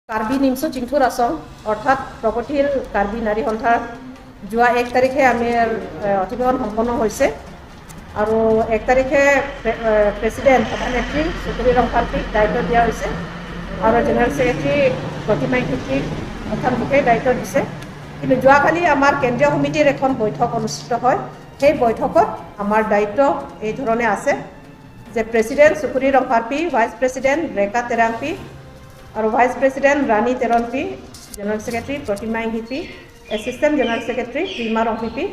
কাৰ্বি নিমচু চিংথুৰ আছং, অৰ্থাৎ প্ৰগতিশীল কাৰ্বি নাৰী সন্থাৰ যোৱা 1 তাৰিখে আমি অধিৱেশন সম্পন্ন হৈছে আৰু 1 তাৰিখে প্ৰেচিডেণ্ট, সভানেত্ৰী সুকুৰি ৰংফালপিক দায়িত্ব দিয়া হৈছে আৰু জেনেৰেল ছেক্ৰেটাৰী প্ৰতিমা ইংহিপিক, অৰ্থাৎ মোকেই দায়িত্ব দিছে। কিন্তু যোৱাকালি আমাৰ কেন্দ্ৰীয় সমিতিৰ এখন বৈঠক অনুষ্ঠিত হয়। সেই বৈঠকত আমাৰ দায়িত্ব এই ধৰণে আছে যে president Sukuri Rongpharpi, vice president Reka Terangpi আৰু vice president Rani Teronpi, general secretary Pratima Inghipi, assistant general secretary Prima Ronghipi,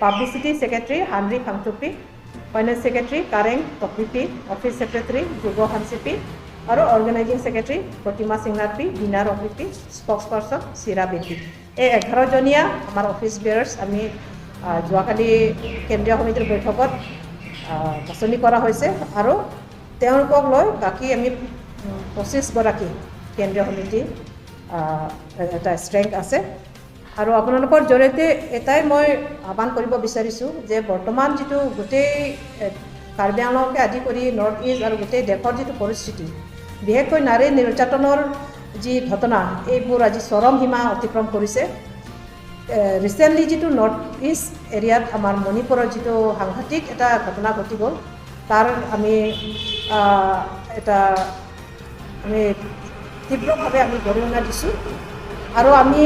publicity secretary Hanri Phangchopi, finance secretary Kareng Tokripi, office secretary Jug Hanchipi আৰু organising secretary Pratima Singnarpi, Bina Ronghipi, spokesperson Chira Bedi. এই 11জনীয়া আমাৰ অফিচ বেয়াৰ্ছ আমি যোৱাকালি কেন্দ্ৰীয় সমিতিৰ বৈঠকত বাছনি কৰা হৈছে আৰু তেওঁলোকক লৈ বাকী আমি 25গৰাকী কেন্দ্ৰীয় সমিতি এটা ষ্ট্ৰেংথ আছে। আৰু আপোনালোকৰ জৰিয়তে এটাই মই আহ্বান কৰিব বিচাৰিছোঁ যে বৰ্তমান যিটো গোটেই কাৰ্বি আংলঙকে আদি কৰি নৰ্থ ইষ্ট আৰু গোটেই দেশৰ যিটো পৰিস্থিতি, বিশেষকৈ নাৰী নিৰ্যাতনৰ যি ঘটনা, এইবোৰ আজি চৰম সীমা অতিক্ৰম কৰিছে। ৰিচেণ্টলি যিটো নৰ্থ ইষ্ট এৰিয়াত আমাৰ মণিপুৰৰ যিটো সাংঘাতিক এটা ঘটনা ঘটি গ'ল, তাৰ আমি এটা আমি তীব্ৰভাৱে আমি গৰিহণা দিছোঁ আৰু আমি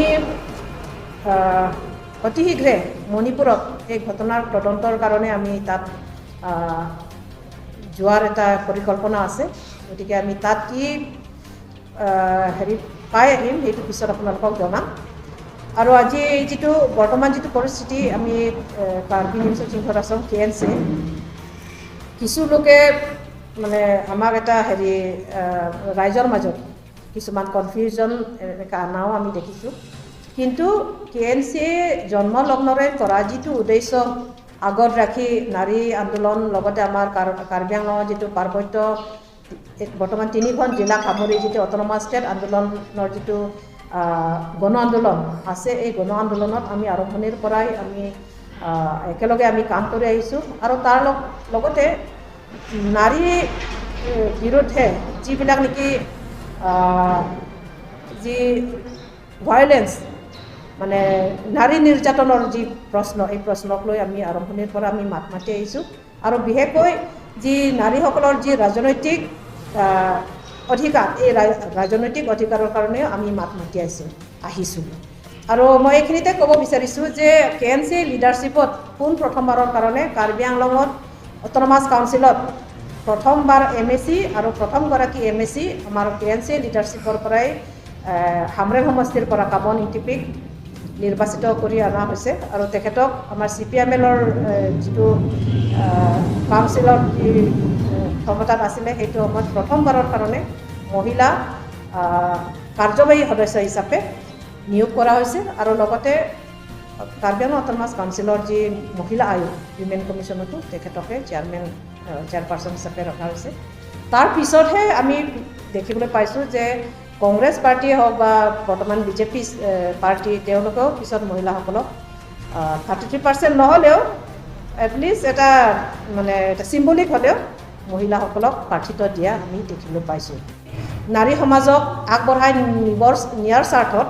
অতি শীঘ্ৰে মণিপুৰত এই ঘটনাৰ তদন্তৰ কাৰণে আমি তাত যোৱাৰ এটা পৰিকল্পনা আছে। গতিকে আমি তাত কি হেৰি পাই আহিম, সেইটো পিছত আপোনালোকক জনাম। আৰু আজি যিটো বৰ্তমান যিটো পৰিস্থিতি, আমি কাৰ্বি নিমচু চিংথৰ আছং, কেএনচি, কিছু লোকে মানে আমাক এটা হেৰি ৰাইজৰ মাজত কিছুমান কনফিউজন এনেকৈ অনাও আমি দেখিছোঁ। কিন্তু কেএনচিয়ে জন্মলগ্নৰে পৰা যিটো উদ্দেশ্য আগত ৰাখি নাৰী আন্দোলন, লগতে আমাৰ কাৰ্বি আংলঙৰ যিটো পাৰ্বত্য, বৰ্তমান তিনিখন জিলাক সামৰি যিটো অট'নমাছ ষ্টেট আন্দোলনৰ যিটো গণ আন্দোলন আছে, এই গণ আন্দোলনত আমি আৰম্ভণিৰ পৰাই আমি একেলগে আমি কাম কৰি আহিছোঁ। আৰু তাৰ লগতে নাৰী বিৰুদ্ধে যিবিলাক নেকি যি ভায়লেঞ্চ, মানে নাৰী নিৰ্যাতনৰ যি প্ৰশ্ন, এই প্ৰশ্নক লৈ আমি আৰম্ভণিৰ পৰা আমি মাত মাতি আহিছোঁ। আৰু বিশেষকৈ যি নাৰীসকলৰ যি ৰাজনৈতিক অধিকাৰ, এই ৰাজনৈতিক অধিকাৰৰ কাৰণেও আমি মাত মাতি আহিছোঁ। আৰু মই এইখিনিতে ক'ব বিচাৰিছোঁ যে কেএনচি লিডাৰশ্বিপত পোনপ্ৰথমবাৰৰ কাৰণে কাৰ্বি আংলঙত অট'নমাছ কাউন্সিলত প্ৰথমবাৰ এমএচি আৰু প্ৰথমগৰাকী এমএচি আমাৰ কেএনচি লিডাৰশ্বিপৰ পৰাই হামৰেণ সমষ্টিৰ পৰা কাবন ইংটিপিক নিৰ্বাচিত কৰি অনা হৈছে। আৰু তেখেতক আমাৰ চিপিআইএমএলৰ যিটো কাউন্সিলত যি ক্ষমতাত আছিলে, সেইটো সময়ত প্ৰথমবাৰৰ কাৰণে মহিলা কাৰ্যবাহী সদস্য হিচাপে নিয়োগ কৰা হৈছে। আৰু লগতে কাৰ্বি আংলং অট'নমাছ কাউন্সিলৰ যি মহিলা আয়োগ, উইমেন কমিশ্যনতো তেখেতকে চেয়াৰপাৰ্চন হিচাপে ৰখা হৈছে। তাৰ পিছতহে আমি দেখিবলৈ পাইছোঁ যে কংগ্ৰেছ পাৰ্টীয়ে হওক বা বৰ্তমান বিজেপি পাৰ্টি, তেওঁলোকেও পিছত মহিলাসকলক 33% নহ'লেও এটলিষ্ট এটা মানে এটা চিম্বলিক হ'লেও মহিলাসকলক প্ৰাৰ্থিত্ব দিয়া আমি দেখিবলৈ পাইছোঁ। নাৰী সমাজক আগবঢ়াই নিয়াৰ স্বাৰ্থত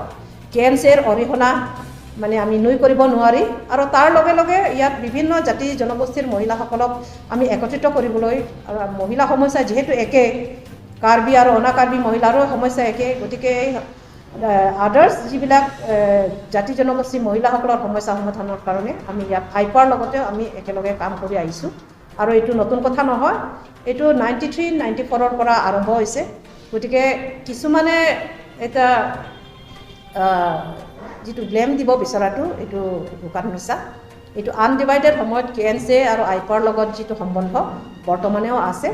কেএনচিৰ অৰিহণা মানে আমি নুই কৰিব নোৱাৰি। আৰু তাৰ লগে লগে ইয়াত বিভিন্ন জাতি জনগোষ্ঠীৰ মহিলাসকলক আমি একত্ৰিত কৰিবলৈ, আৰু মহিলা সমস্যা যিহেতু একে, কাৰ্বি আৰু অনা কাৰ্বি মহিলাৰো সমস্যা একে, গতিকে এই আদাৰ্ছ যিবিলাক জাতি জনগোষ্ঠীৰ মহিলাসকলৰ সমস্যা সমাধানৰ কাৰণে আমি ইয়াত আইপাৰ লগতেও আমি একেলগে কাম কৰি আহিছোঁ। আৰু এইটো নতুন কথা নহয়, এইটো 93, 94ৰ পৰা আৰম্ভ হৈছে। গতিকে কিছুমানে এটা যিটো ব্লেম দিব বিচৰাটো এইটো দোকান মিছা। এইটো আনডিভাইডেড সময়ত কেএনচি আৰু আইপাৰ লগত যিটো সম্বন্ধ বৰ্তমানেও আছে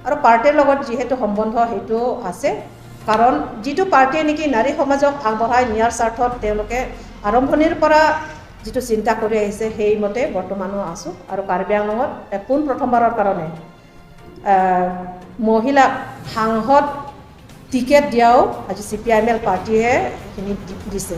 আৰু পাৰ্টীৰ লগত যিহেতু সম্বন্ধ সেইটোও আছে। কাৰণ যিটো পাৰ্টীয়ে নেকি নাৰী সমাজক আগবঢ়াই নিয়াৰ স্বাৰ্থত তেওঁলোকে আৰম্ভণিৰ পৰা যিটো চিন্তা কৰি আহিছে, সেইমতে বৰ্তমানো আছোঁ। আৰু কাৰ্বি আংলঙত পোনপ্ৰথমবাৰৰ কাৰণে মহিলাক সাংসদ টিকেট দিয়াও আজি চিপিআইএমএল পাৰ্টীয়ে সেইখিনি দিছে।